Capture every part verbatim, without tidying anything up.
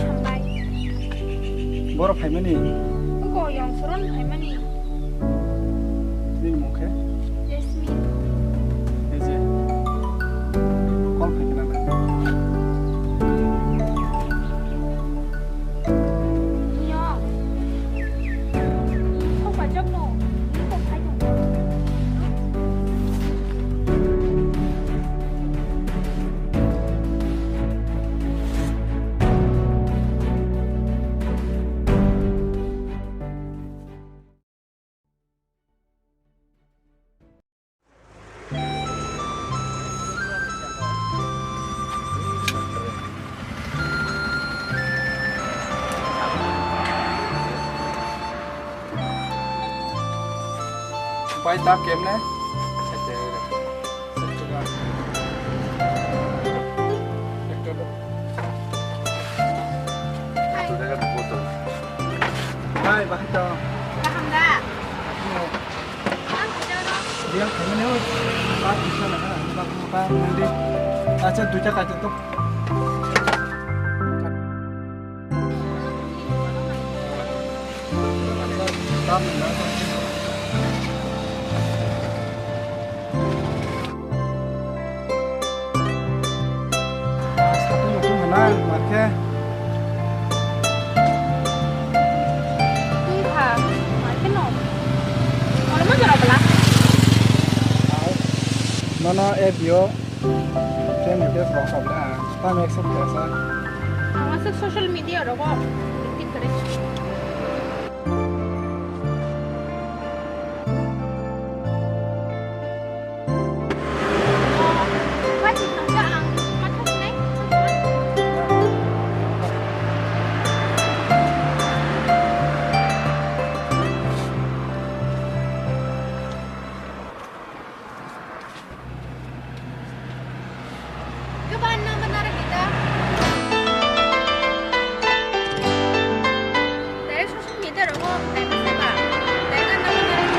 Hambai. Boro phaimani? Oko yong soron phaimani. Nini mung khe? Jasmine. Ei je. Call khai khna na. Yo. Sok pajak no. Ni kok khai tong. Pai ta kem ne? Hai. Hai, bahai to. Kaham da? Kaham. Dia kami ne, oh. Bak bisa na, bak muka mandi. Acha duita kacha to. Satung nutung hwnai, ma khe? Twi kha, ma khe no? Oro ma jora bwla? Nono A B O friend request rok kha bwla, tamo accept kha sa. Ang aswk social media rogo active kwrwi. Kwbangma narwk kita. Direct social media rogo time saiba. Direct narwk narwk.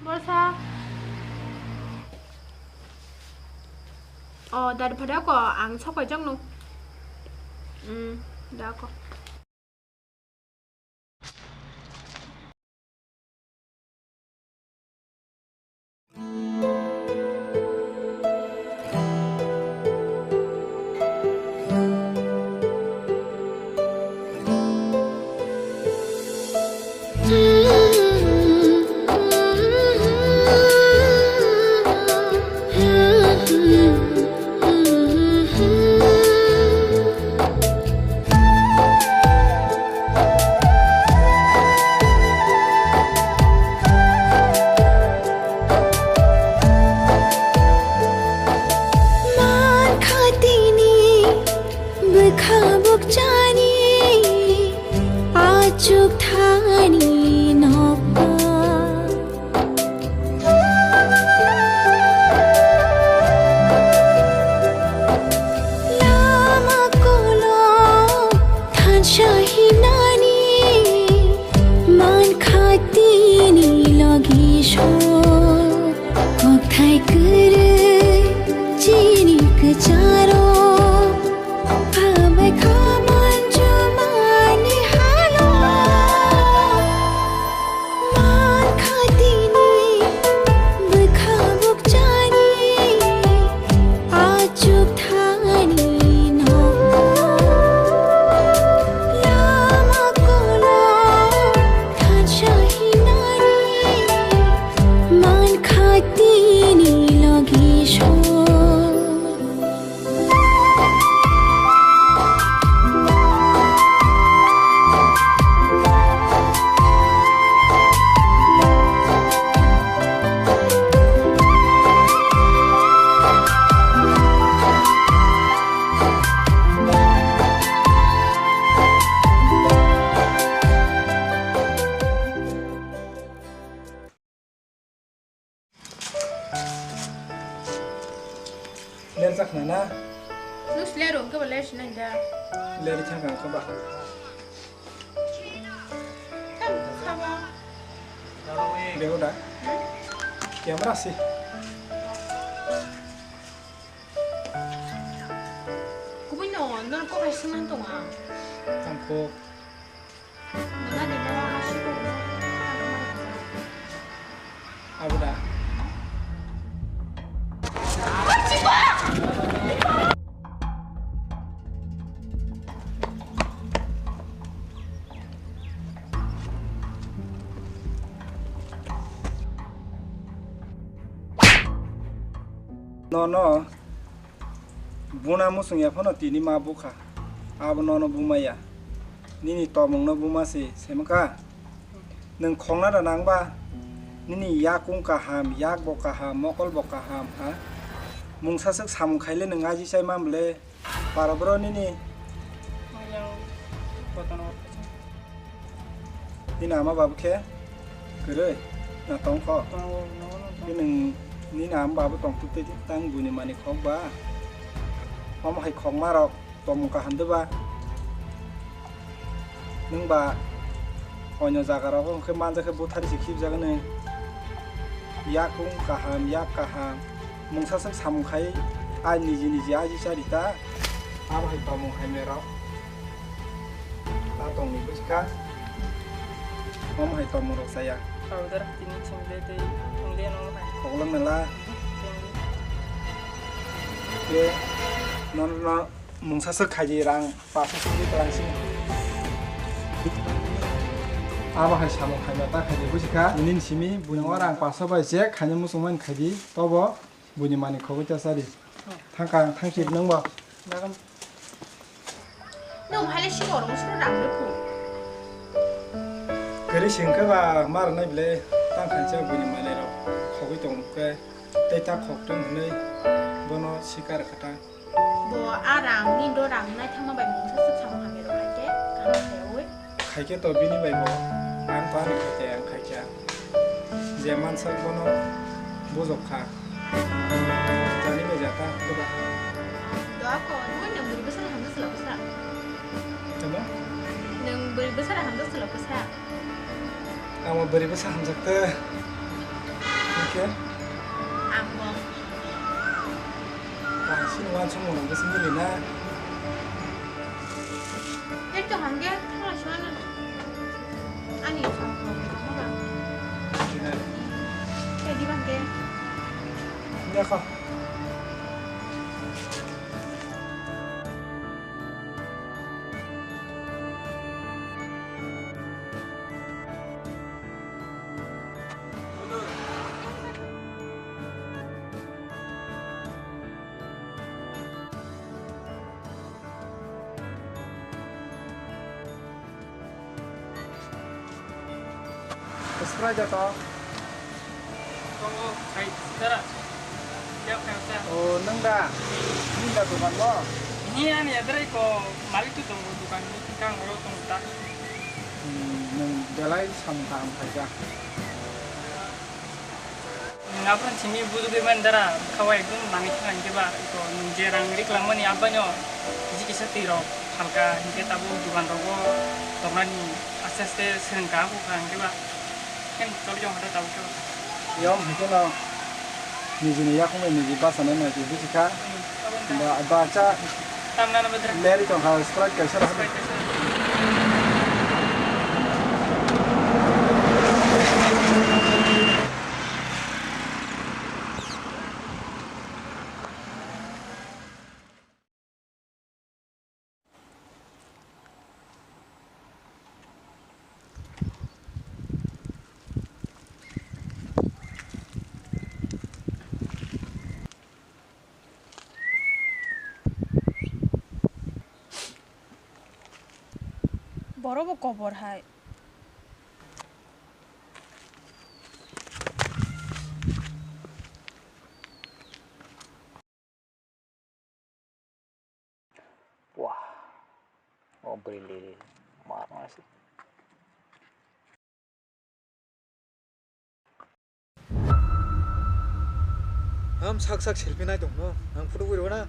Borsa. O, dad phada ko, ang sok paijak no. Hmm, da ko. Mankha tini bwkha bukchani achuk thani nokha. Lama kolo thansa hinani mankha tini logi sor. Kokthai kwrwi chini kwcharo. Abai kha manjumani halo. Mankha tini bwkha bukchani achuk thani nokha. Lama kolo thansa hinani mankha tini logi sor. Chakna na? Nung sile rung ke ba le sinai da. Le ri chang kang ke ba. Tam khaba. Bego da? Hmm? Camera si. Kubui no, non ko kai sunan tonga. Tang ko. Abo da. Nono buna muchung ya phano tini ma bukha. Abo nono bumaya. Nini tomungno buma se semkha. Nwng khongna da nangba? Nini yakung kaham, yak bo kaham, mokol bo kaham, ha? Mungsa swk samung khaile nwng aji chai man bwle? Para bro nini. Nini ama babu khe kwrwi na tongkho? Khe nwng nini ama babu tongtwk tei tang buini mani khok ba? Omo hai khokma rok. Tomung kaham de ba? Nwng ba oino jaga rogo hwnkhe manjak khe buthari se khibjagani. Yakung kaham, yak kaham. Mungsa swk samung khai ai niji niji aji chari ta. Abo hai tomung hai merok. Ta tongni bwskha. Omo hai tomung rok chaya. Powder tini chingde tei chingde no hai. Khoglang nala. Chingde. Ye, non no. Mungsa swk khaidi rang paso songwi twlang sini. Abo hai samung khaima ta khaidi buji kha. Nini simi buino rang paso bai je khaina muchungmani khaidi tobo buini mani khogwi ta chari. Thangkha ang thangsi nangbo. Nwng haile si borok suro rang rwkhu. Kwrwi singkhe ba mar nai bile tang khansa buini mani rok khogwi tongkhe tei ta khok tong hwnwi bono sikar kha ta. Bo a rang ni do rang nai thangma bai mungsa swk samung hamya rok hai khe kaham khayaui. Khai khe to bini bai bo ang to ani khe ang khai kha. Je mansak bono bujok kha. Jani bai jata do ba. Do ako, nung nwng bwrwi bwsa hamjak sala bwsa. Tamo? Nwng bwrwi bwsa hamjak sala bwsa. Ang bo bwrwi bwsa hamjak te. Oke. Ang bo. Kaisini wansukmung rok bwswk mili na? Tei to hangke thangla swana. Ani samung rok tongma ba. Tei diba hangke. Yakho. Sprite da to? Tongo, khai, dara. Yap, khai, khai. O, nwng da? Nini da dokan bo? Ni ani adrai ko malik tu tongo dokan ni kang ro tong ta. Hmm, nwng belai samung kaham khai da. Nwng aphano simi bujugwi man dara, bwkha o ekdom nangwi thang hinkhe ba, iko nwng je rang ri kwlangmani abani o kisa kisa twi rok phalka hinkhe tabuk dogan rogo tongnani aste aste swrwng ka aphuru kha hinkhe ba, khe choli jong hada tabuk khe ba. Yom hinkhe no nijini yakung bai niji bachana nai twi buji kha. Hmm, abo wngkha. Ba, ba cha. Tam nana bedra. Leri tong kha, Sprite kaisa rw. Sprite kaisa. Boro bo kobor hai. Wah, o bwrwi liri mar mar se. Tam sak sak selfie nai tongno, ang photo bui rwna.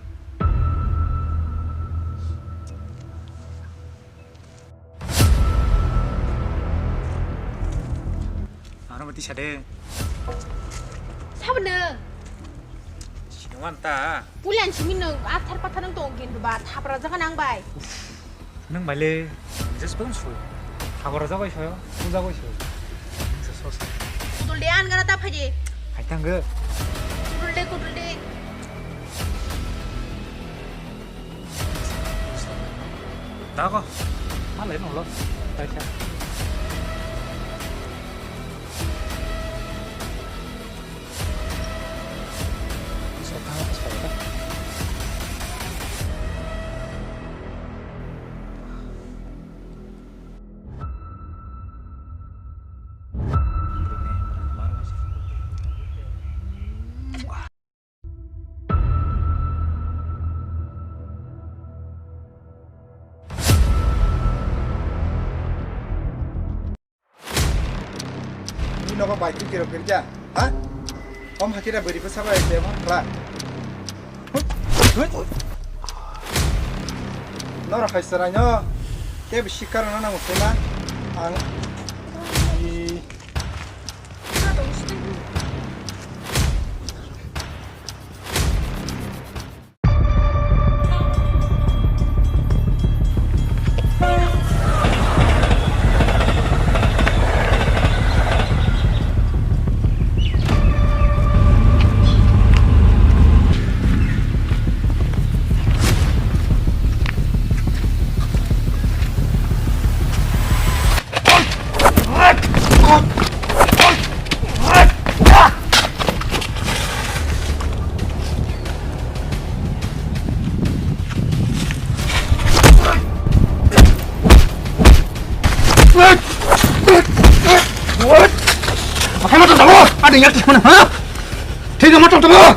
Ano mati sade. Sabne. Sino manta. Pulan simi no athar pathar nang tong gen ba thapra jaga nang bai. Nang bai le just pon su. Thapra jaga bai soyo, puja bai soyo. Kudul de an gana ta phaje. Hai tang ge. Kudul de, kudul de. Dago. Malai nolo. Kaisa. Ni nogo bai tu kiro kirja, ha? Om hakira beri ko sabai de mo kla. Noro hai sarai no. Te bisi karo no nango kula. Ang. I. Makai matang tamo? Ada yang mana? Ha? Tiga matang tamo?